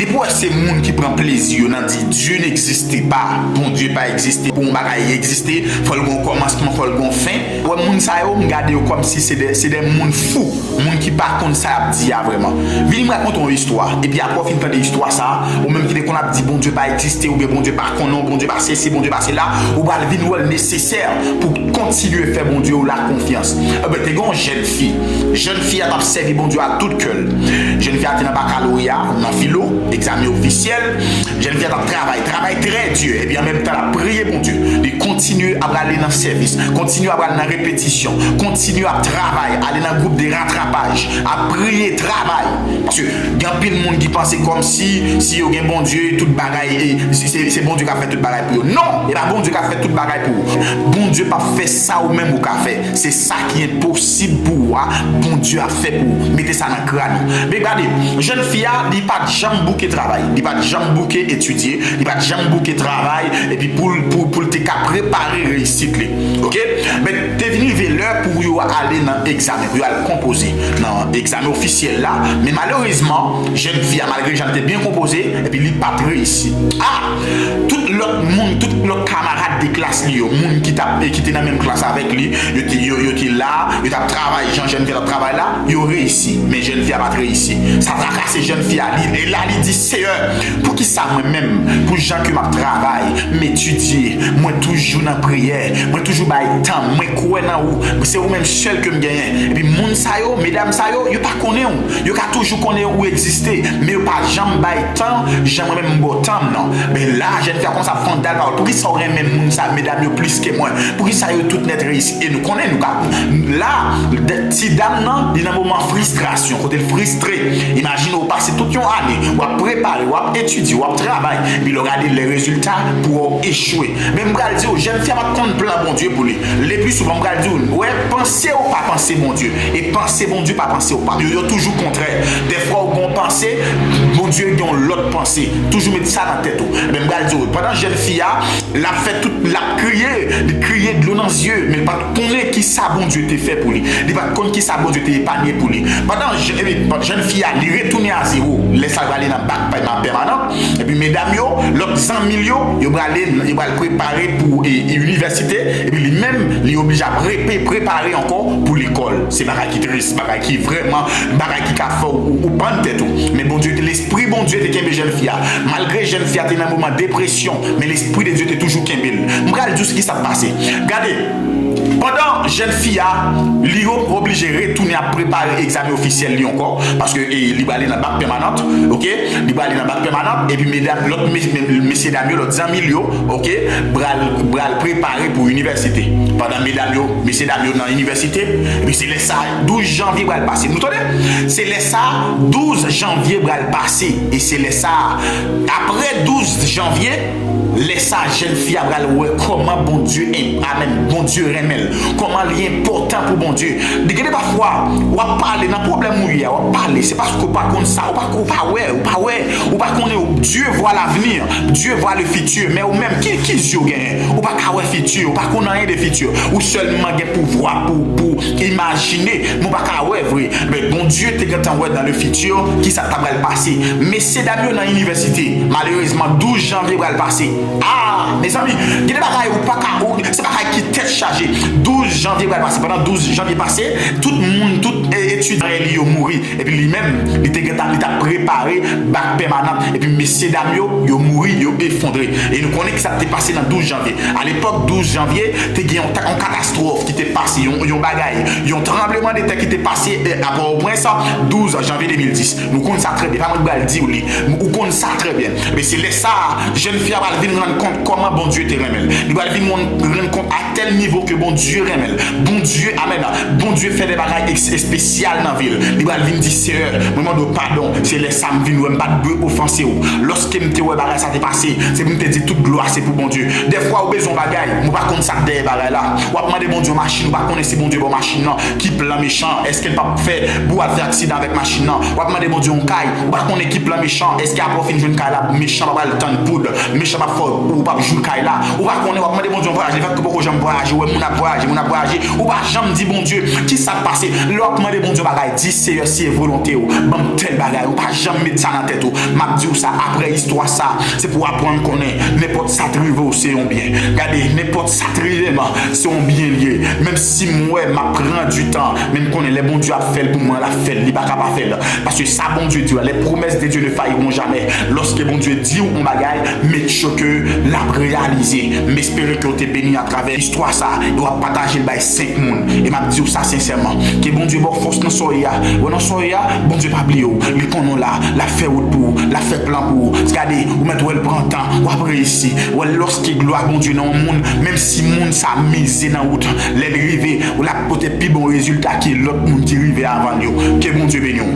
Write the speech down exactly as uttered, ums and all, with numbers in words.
Depi w wè se moun ki pran plezi yo nan di Dieu n'existe pas, Bondye pa egziste, pou yon bagay egziste, fò l gen yon kòmansman, fò l gen yon fen. Ou wè moun sa yo, m gade yo kòmsi se de, se de moun fou, moun ki pa konn sa y ap di a vrèman. Vini m rakonte yon istwa, epi apre w fin tande istwa sa a, ou menm ki te konn ap di Bondye pa egziste, oubyen Bondye pa konnen w, Bondye pa sesi, Bondye pa sela, ou pral vin wè l nesesè pou kontinye fè Bondye w la konfyans. Enben, te gen yon jèn fi. Jèn fi a t ap sèvi Bondye ak tout kè l. Jèn fi a te nan bakaloreya, nan filo, egzamen ofisyèl. Jèn fi a t ap travay, travay trè di, epi an menm tan l ap priye Bondye. Li kontinye ap ale nan sèvis, kontinye ap ale nan repetisyon, kontinye ap travay, ale nan gwoup de ratrapaj, ap priye, travay. Paske gen anpil moun ki panse kòmsi, si yo gen Bondye, tout bagay, e, se, se, se Bondye k ap fè tout bagay pou yo. Non, e pa Bondye k ap fè tout bagay pou ou. Bondye p ap fè sa ou menm ou ka fè. Se sa ki enposib pou ou a, Bondye ap fè pou ou. Mete sa nan kràn ou. Men gade, jèn fi a, li pa t janm bouke travay, li pa t janm bouke etidye, li pa t janm bouke travay, epi pou l, pou, pou l te ka prepare reyisit li. Oke? Men te vin rive lè pou yo ale nan egzamen, pou yo al konpoze nan egzamen ofisyèl la. Men malerezman, jèn fi a, malgre jan l te byen konpoze, epi li pa t reyisi. A! Tout lòt moun, tout lòt kamarad de klas li yo, moun ki t ap, ki te nan menm klas avèk li, yo te, yo, yo te la, yo t ap travay, jan jèn fi a t ap travay la, yo reyisi. Men jèn fi a pa t reyisi. Sa trakase jèn fi a. Li, e la, li di, Seyè, poukisa mwen menm, pou jan ke m ap travay, m etidye, mwen toujou nan priyè, mwen toujou bay tan m, mwen kwè nan ou, se ou menm sèl ke m genyen. Epi moun sa yo, medam sa yo, yo pa konnen w. Yo ka toujou konnen ou egziste, men yo pa janm bay tan, jan mwen menm m ba w tan m nan. Men la, jèn fi a kòmanse ap fè yon dal pawòl. Poukisa w renmen moun sa, medam yo plis ke mwen? Poukisa yo tout nèt reyisi? E nou konnen, nou ka, la, de, ti dam nan, li nan moman fristrasyon, kote l fristre. Imajine w pase tout yon ane, w ap prepare, w ap etidye, w ap travay, epi lè w gade lè rezilta pou w echwe. Men m pral di w, jèn fi a pa t konn plan Bondye pou li. Leplisouvan, m pral di w, wè, panse ou pa panse Bondye, e panse Bondye pa panse ou pa. Yo, yo toujou kontrè. Dèfwa ou gen yon panse, Bondye gen yon lòt panse. Toujou met sa nan tèt ou. Men m pral di w, pandan jèn fi a, l ap fè tout, l ap kriye, li kriye dlo nan zye, men l pa t konnen ki sa Bondye te fè pou li. Li pa t konn ki sa Bondye te epanye pou li. Pandan jè-, epi, jèn fi a, li retounen a zewo. Lè sa l prale nan bak pèmanan. Epi medam yo, lòt zanmi l yo, yo prale, yo pral prepare pou, e, e, inivèsite. Epi li menm, li oblije ap repe-, prepare ankò pou lekòl. Se bagay ki tris, bagay ki vrèman, bagay ki ka fè w, ou, ou pann tèt ou. Men Bondye te, Lespri Bondye te kenbe jèn fi a. Malgre jèn fi a te nan moman depresyon, men Lespri de Dye te toujou kenbe l. M pral di w ki sa k pase. Gade, pandan jèn fi a, li o-, oblije retounen ap prepare egzamen ofisyèl li ankò, paske, e, li prale nan bak pèmanant, oke? Li prale nan bak pèmanant, epi medam, lòt mes-, mes-, mesye dam yo, lòt zanmi l yo, oke? Pral, pral prepare pou inivèsite. Pandan medam yo, mesye dam yo nan inivèsite, epi se lè sa, douz janvye pral pase. Nou tande? Se lè sa, douz janvye pral pase. E se lè sa, apre douz janvye, lè sa, jèn fi a pral wè kòman Bondye en-, amèn, Bondye renmen l, kòman li enpòtan pou Bondye. Li gen de pafwa, w ap pale nan pwoblèm ou ye a, w ap pale, se paske w pa konn sa, ou pa, ou pa wè, ou pa wè, ou pa konnen, Dieu voit l'avenir, Dieu voit le futur, men ou menm, ki, ki zye w genyen? Ou pa ka wè fiti, ou pa konn anyen de fiti, ou sèlman gen pouvwa pou, pou imajine, men ou pa ka wè vre. Men Bondye te gentan wè dans le futur ki sa k ta pral pase. Mesye dam yo nan inivèsite, malerezman, douz janvye pral pase. Ah, mezanmi, gen de bagay ou pa ka, ou, se bagay ki tèt chaje. Douz janvye pral pase. Pandan douz janvye pase, tout moun, tout, e, etidyan li yo mouri. Epi li menm, li te gentan, li t ap prepare bak pèmanan. Epi mesye dam yo, yo mouri, yo efondre. E nou konnen ki sa k te pase nan douz janvye. Alepòk, douz janvye, te gen yon, yon katastwòf ki te pase, yon, yon bagay, yon tranbleman de tè ki te pase, e, a Pòtoprens, douz janvye de mil dis. Nou konn sa trè byen. Pa mwen ki pral di w li. Ou konn sa trè byen. Men se lè sa a, jèn fi a pral vin rann kont kòman Bondye te renmen l. Li pral vin rann, rann kont a tèl nivo ke Bondye renmen l. Bondye, amèn. Bondye fè de bagay es-, espesyal nan vi l. Li pral vin di, Seyè, mwen mande w padon. Se lè sa a m vin wè m pa t dwe ofanse w. Lòske m te wè bagay sa te pase, se pou m te di tout glwa se pou Bondye. Dèfwa ou bezwen yon bagay, men ou pa konn sa k dèyè bagay la. W ap mande Bondye yon machin, ou pa konnen si Bondye ba w machin nan. Ki plan mechan? Èske l p ap fè pou w al fè aksidan avèk machin nan? W ap mande Bondye yon kay, ou pa konnen ki plan mechan. Èske apre w fin jwenn kay la, mechan p ap al tann poud, mechan p ap ou p ap jwi kay la. Ou pa konnen, w ap mande Bondye yon vwayaj, li fèt ou poko janm vwayaje, ou wè moun ap vwayaje, moun ap vwayaje, ou pa janm di Bondye kisa k pase. Lè w ap mande Bondye yon bagay, di, Seyè, si e volonte w, ban m tèl bagay. Ou pa janm met sa nan tèt ou. M ap di w sa, apre istwa sa, se pou w aprann konnen nenpòt sa t rive w se yon byen. Gade, nenpòt sa t rive m, se yon byen l ye. Menm si m wè m ap pran du tan, men m konnen lè Bondye ap fè l pou mwen, l ap fè l, li pa ka pa fè l. Paske sa Bondye di w la, les promesses de Dieu ne failleront jamais. Lòske Bondye di w yon bagay, make sure ke l ap reyalize. M espere ke w te beni atravè istwa sa, e w ap pataje l bay senk moun. E m ap di w sa sensèman, ke Bondye ba w fòs nan sa w ye a. Wè nan sa w ye a, Bondye pa bliye w. Li konnen w la, l ap fè wout pou ou, l ap fè plan pou ou. Gade, ou mèt wè l pran tan, w ap reyisi. Wè lòske glwa Bondye nan yon moun, menm si moun sa mize nan wout, lè l rive, l ap pote pi bon rezilta ke lòt moun ki rive avan l yo. Ke Bondye beni w.